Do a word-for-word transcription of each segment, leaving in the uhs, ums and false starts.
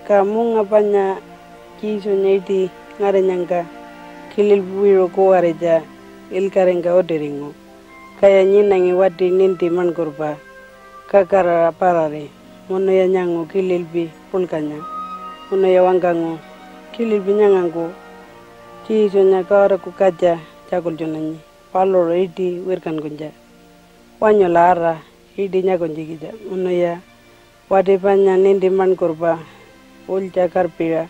Ka munga panya Jesunya iṯi ngarinyangka kililpi wiṟu kuwaritja ilkaṟingka utiringu, kaya nyinangi wati ninti maṉkurpa kakaraṟa parari munuya nyangu kililpi puḻkanya munuya wangkangu, "Kililpi nyangangku Jesunya Godaku Katja tjakultjunanyi, paluṟu iṯi wirkankunytja. Wanyula ara iṯi nyakunytjikitja." Munuya wati panya ninti maṉkurpa ulytja karpiṟa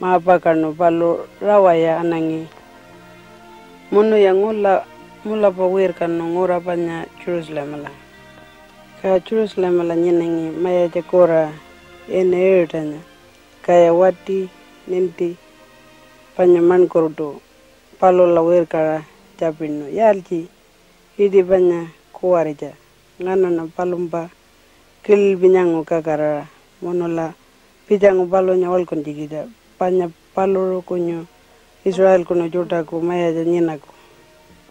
ma-pakaṉu, palu rawaya anangi. Munuya ngula mulapa wirkanu ngura panya Jerusalemala. Ka Jerusalemala nyinangi mayatja kura ini Iṟitanya, kaya wati ninti panya maṉkurtu palula wirkaṟa tjapinu, "Yaaltji iṯi panya kuwaritja? Nganaṉa palumpa kililpi nyangu kakaraṟa munula pitjangu palunya waḻkuntjikitja, panya paluṟu kunyu Israelkunu tjuṯaku mayatja nyinaku."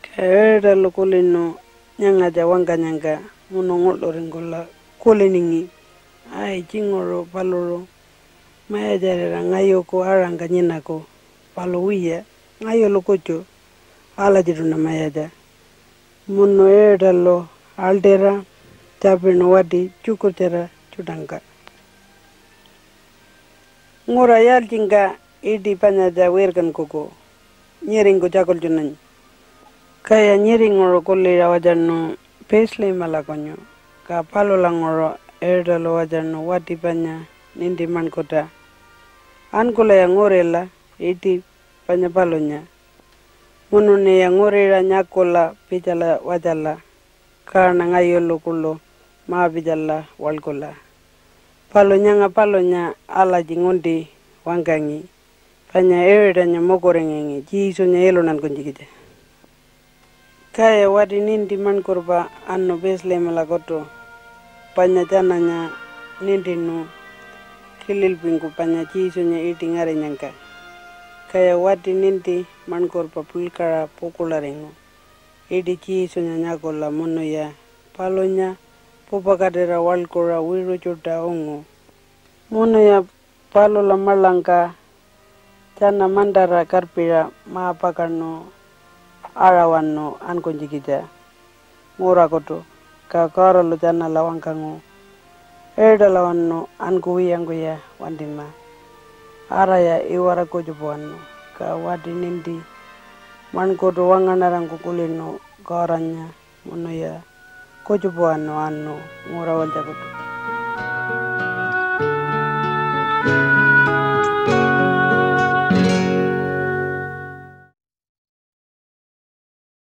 Ka Iṟitalu kulinu nyangatja wangkanyangka munu nguḻuringkula kuliningi, "Ai, tjinguṟu paluṟu mayatjarira ngayuku aṟangka nyinaku, palu wiya, ngayulu kutju alatjiṯuṉa mayatja." Munu Iṟitalu aḻṯira tjapinu wati tjukurtjara tjuṯangka, "Ngura yaaltjingka iṯi panyatja wirkankuku nyiringku tjakultjunanyi?" Kaya nyiringuṟu kuliṟa watjarnu, "Bethlehemala kunyu." Ka palulanguṟu Iṟitalu watjarnu wati panya ninti maṉkurta, "Ankulaya ngurila iṯi panya palunya, munuṉiya nguriṟa nyakula pitjala watjala, kaṉa ngayulu kuḻu ma-pitjala waḻkula. Palu nyanga palunya alatji ngunti wangkangi, panya Iṟitanya mukuringangi Jesunya iluntankunytjikitja." Kaya wati ninti maṉkurpa anu Bethlehemalakutu, panya tjananya nintinu kililpingku panya Jesunya iṯi ngarinyangka. Kaya wati ninti maṉkurpa puḻkaṟa pukuḻaringu iṯi Jesunya nyakula munuya palunya pupakatira waḻkuṟa wiṟu tjuṯa ungu. Munuya palula maḻangka tjana mantara karpiṟa ma-pakaṉu aṟawanu ankunytjikitja ngurakutu, ka Godalu tjanala wangkangu, "Italawanu ankuwiyangkuya wantima. Araya iwara kutjupawanu." Ka wati ninti maṉkurtu wangaṉarangku kulinu Godanya munuya kutjupawanu anu ngura walytjakutu.